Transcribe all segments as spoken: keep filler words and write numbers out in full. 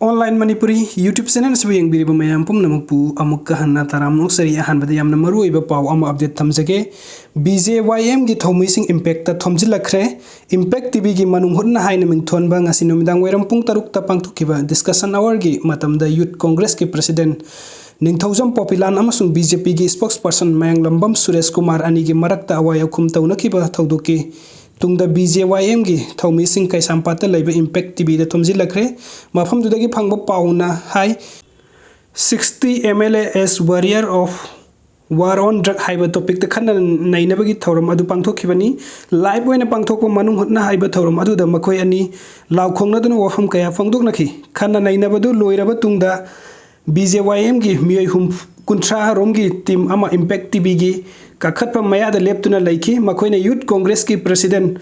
Online Manipuri YouTube channel ꯑꯁꯤꯕꯨ ꯌꯦꯡꯕꯤꯔꯤꯕ ꯃꯌꯥꯝ ꯄꯨꯝꯅꯃꯛꯄꯨ ꯑꯃꯨꯛꯀ ꯍꯟꯅ ꯇꯔꯥꯝꯅ ꯑꯣꯛꯆꯔꯤ꯫ ꯑꯍꯥꯟꯕꯗ ꯌꯥꯝꯅ ꯃꯔꯨꯑꯣꯏꯕ ꯄꯥꯎ ꯑꯃ update ꯊꯝꯖꯒꯦ꯫ B J Y M ꯒꯤ ꯊꯧꯃꯤꯁꯤꯡ Impact ꯇ ꯊꯣꯝꯖꯤꯜꯂꯛꯈ꯭ꯔꯦ꯫ Impact T V ꯒꯤ ꯃꯅꯨꯡ ꯍꯨꯠꯅ ꯍꯥꯏꯅ ꯃꯤꯡꯊꯣꯟꯕ ꯉꯁꯤ ꯅꯨꯃꯤꯗꯥꯡ ꯋꯥꯏꯔꯝ ꯄꯨꯡ ꯇꯔꯨꯛꯇ ꯄꯥꯡꯊꯣꯛꯈꯤꯕ discussion hour ꯒꯤ ꯃꯇꯝꯗ Youth Congress ꯀꯤ President ꯅꯤꯡꯊꯧꯖꯝ ꯄꯣꯄꯤꯂꯥꯟ ꯑꯃꯁꯨꯡ B J P ꯒꯤ spokesperson ꯃꯌꯥꯡꯂꯝꯕꯝ ꯁꯨꯔꯦꯁ ꯀꯨꯃꯥꯔ ꯑꯅꯤꯒꯤ ꯃꯔꯛꯇ ꯑꯋꯥꯏ ꯑꯈꯨꯝ ꯇꯧꯅꯈꯤꯕ ꯊꯧꯗꯣꯛꯀꯤ ꯇꯨꯡꯗ B J Y M ꯒꯤ ꯊꯧꯃꯤꯁꯤꯡ ꯀꯩꯁꯥꯝꯄꯥꯠꯇ ꯂꯩꯕ Impact T V ꯗ ꯊꯣꯝꯖꯤꯜꯂꯛꯈ꯭ꯔꯦ꯫ ꯃꯐꯝꯗꯨꯗꯒꯤ ꯐꯪꯕ ꯄꯥꯎꯅ ꯍꯥꯏ, sixty M L A as warrior of war on drug ꯍꯥꯏꯕ topic ꯇ ꯈꯟꯅ ꯅꯩꯅꯕꯒꯤ ꯊꯧꯔꯝ ꯑꯗꯨ ꯄꯥꯡꯊꯣꯛꯈꯤꯕꯅꯤ꯫ Live ꯑꯣꯏꯅ ꯄꯥꯡꯊꯣꯛꯄ ꯃꯅꯨꯡ ꯍꯨꯠꯅ ꯍꯥꯏꯕ ꯊꯧꯔꯝ ꯑꯗꯨꯗ ꯃꯈꯣꯏ ꯑꯅꯤ ꯂꯥꯎ ꯈꯣꯡꯅꯗꯨꯅ ꯋꯥꯐꯝ ꯀꯌꯥ ꯐꯣꯡꯗꯣꯛꯅꯈꯤ꯫ ꯈꯟꯅ ꯅꯩꯅꯕꯗꯨ ꯂꯣꯏꯔꯕ ꯇꯨꯡꯗ B J Y M ꯒꯤ ꯃꯤꯑꯣꯏ ꯍꯨꯝ-, ꯀꯨꯟꯊ꯭ꯔꯥ ꯔꯣꯝꯒꯤ team ꯑꯃ Impact T V ꯒꯤ ꯀꯥꯈꯠꯄ ꯃꯌꯥꯗ ꯂꯦꯞꯇꯨꯅ ꯂꯩꯈꯤ꯫ ꯃꯈꯣꯏꯅ Youth Congress ꯀꯤ President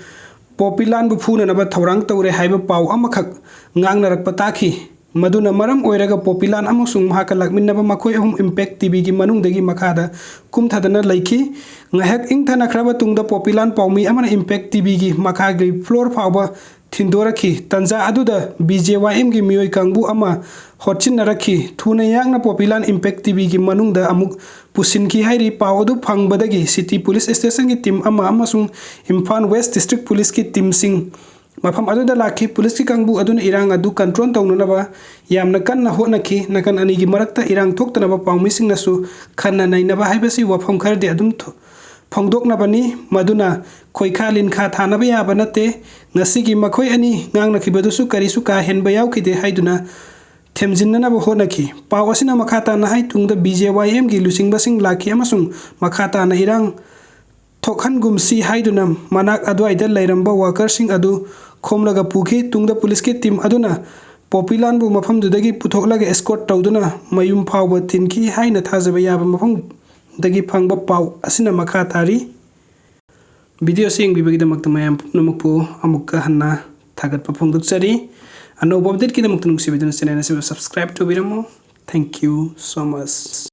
ꯄꯣꯄꯤꯂꯥꯟꯕꯨ ꯐꯨꯅꯅꯕ ꯊꯧꯔꯥꯡ ꯇꯧꯔꯦ ꯍꯥꯏꯕ ꯄꯥꯎ ꯑꯃꯈꯛ ꯉꯥꯡꯅꯔꯛꯄ ꯇꯥꯈꯤ꯫ ꯃꯗꯨꯅ ꯃꯔꯝ ꯑꯣꯏꯔꯒ ꯄꯣꯄꯤꯂꯥꯟ ꯑꯃꯁꯨꯡ ꯃꯍꯥꯛꯀ ꯂꯥꯛꯃꯤꯟꯅꯕ ꯃꯈꯣꯏ ꯑꯍꯨꯝ Impact T V ꯒꯤ ꯃꯅꯨꯡꯗꯒꯤ ꯃꯈꯥꯗ ꯀꯨꯝꯊꯗꯅ ꯂꯩꯈꯤ꯫ ꯉꯥꯏꯍꯥꯛ ꯏꯪꯊꯅꯈ꯭ꯔꯕ ꯇꯨꯡꯗ ꯄꯣꯄꯤꯂꯥꯟ ꯄꯥꯎꯃꯤ ꯑꯃꯅ Impact T V ꯒꯤ ꯃꯈꯥꯒꯤ floor ꯐꯥꯎꯕ ꯊꯤꯟꯗꯣꯔꯛꯈꯤ꯫ ꯇꯟꯖꯥ ꯑꯗꯨꯗ B J Y M ꯒꯤ ꯃꯤꯑꯣꯏ ꯀꯥꯡꯕꯨ ꯑꯃ ꯍꯣꯠꯆꯤꯟꯅꯔꯛꯈꯤ꯫ ꯊꯨꯅ ꯌꯥꯡꯅ ꯄꯣꯄꯤꯂꯥꯟ Impact T V ꯒꯤ ꯃꯅꯨꯡꯗ ꯑꯃꯨꯛ ꯄꯨꯁꯤꯟꯈꯤ ꯍꯥꯏꯔꯤ꯫ ꯄꯥꯎ ꯑꯗꯨ ꯐꯪꯕꯗꯒꯤ City Police Station ꯒꯤ team ꯑꯃ ꯑꯃꯁꯨꯡ ꯏꯝꯐꯥꯜ West District Police ꯀꯤ team ꯁꯤꯡ ꯃꯐꯝ ꯑꯗꯨꯗ ꯂꯥꯛꯈꯤ꯫ Police ꯀꯤ ꯀꯥꯡꯕꯨ ꯑꯗꯨꯅ ꯏꯔꯥꯡ ꯑꯗꯨ control ꯇꯧꯅꯅꯕ ꯌꯥꯝꯅ ꯀꯟꯅ ꯍꯣꯠꯅꯈꯤ꯫ ꯅꯥꯀꯟ ꯑꯅꯤꯒꯤ ꯃꯔꯛꯇ ꯏꯔꯥꯡ ꯊꯣꯛꯇꯅꯕ ꯄꯥꯎꯃꯤꯁꯤꯡꯅꯁꯨ ꯈꯟꯅ ꯅꯩꯅꯕ ꯍꯥꯏꯕꯁꯤ ꯋꯥꯐꯝ ꯈꯔꯗꯤ ꯑꯗꯨꯝ ꯊꯣ-, ꯐꯣꯡꯗꯣꯛꯅꯕꯅꯤ꯫ ꯃꯗꯨꯅ ꯈꯣꯏꯈꯥ ꯂꯤꯟꯈꯥ ꯊꯥꯅꯕ ꯌꯥꯕ ꯅꯠꯇꯦ꯫ ꯉꯁꯤꯒꯤ ꯃꯈꯣꯏ ꯑꯅꯤ ꯉꯥꯡꯅꯈꯤꯕꯗꯨꯁꯨ ꯀꯔꯤꯁꯨ ꯀꯥ ꯍꯦꯟꯕ ꯌꯥꯎꯈꯤꯗꯦ ꯍꯥꯏꯗꯨꯅ ꯊꯦꯝꯖꯤꯟꯅꯅꯕ ꯍꯣꯠꯅꯈꯤ꯫ ꯄꯥꯎ ꯑꯁꯤꯅ ꯃꯈꯥ ꯇꯥꯅ ꯍꯥꯏ, ꯇꯨꯡꯗ B J Y M ꯒꯤ ꯂꯨꯆꯤꯡꯕꯁꯤꯡ ꯂꯥꯛꯈꯤ ꯑꯃꯁꯨꯡ ꯃꯈꯥ ꯇꯥꯅ ꯏꯔꯥꯡ ꯊꯣꯛꯍꯟꯒꯨꯝꯁꯤ ꯍꯥꯏꯗꯨꯅ ꯃꯅꯥꯛ ꯑꯗꯨꯋꯥꯏꯗ ꯂꯩꯔꯝꯕ worker ꯁꯤꯡ ꯑꯗꯨ ꯈꯣꯝꯂꯒ ꯄꯨꯈꯤ꯫ ꯇꯨꯡꯗ police ꯀꯤ team ꯑꯗꯨꯅ ꯄꯣꯄꯤꯂꯥꯟꯕꯨ ꯃꯐꯝꯗꯨꯗꯒꯤ ꯄꯨꯊꯣꯛꯂꯒ escort ꯇꯧꯗꯨꯅ ꯃꯌꯨꯝ ꯐꯥꯎꯕ ꯊꯤꯟꯈꯤ ꯍꯥꯏꯅ ꯊꯥꯖꯕ ꯌꯥꯕ ꯃꯐꯝꯗꯒꯤ ꯐꯪꯕ ꯄꯥꯎ ꯑꯁꯤꯅ ꯃꯈꯥ ꯇꯥꯔꯤ꯫ Video ꯑꯁꯤ ꯌꯦꯡꯕꯤꯕꯒꯤꯗꯃꯛꯇ ꯃꯌꯥꯝ ꯄꯨꯝꯅꯃꯛꯄꯨ ꯑꯃꯨꯛꯀ ꯍꯟꯅ ꯊꯥꯒꯠꯄ ꯐꯣꯡꯗꯣꯛꯆꯔꯤ꯫ ꯑꯅꯧꯕ update ꯀꯤꯗꯃꯛꯇ ꯅꯨꯡꯁꯤꯕꯤꯗꯨꯅ channel ꯑꯁꯤꯕꯨ subscribe ꯇꯧꯕꯤꯔꯝꯃꯨ꯫ Thank you so much꯫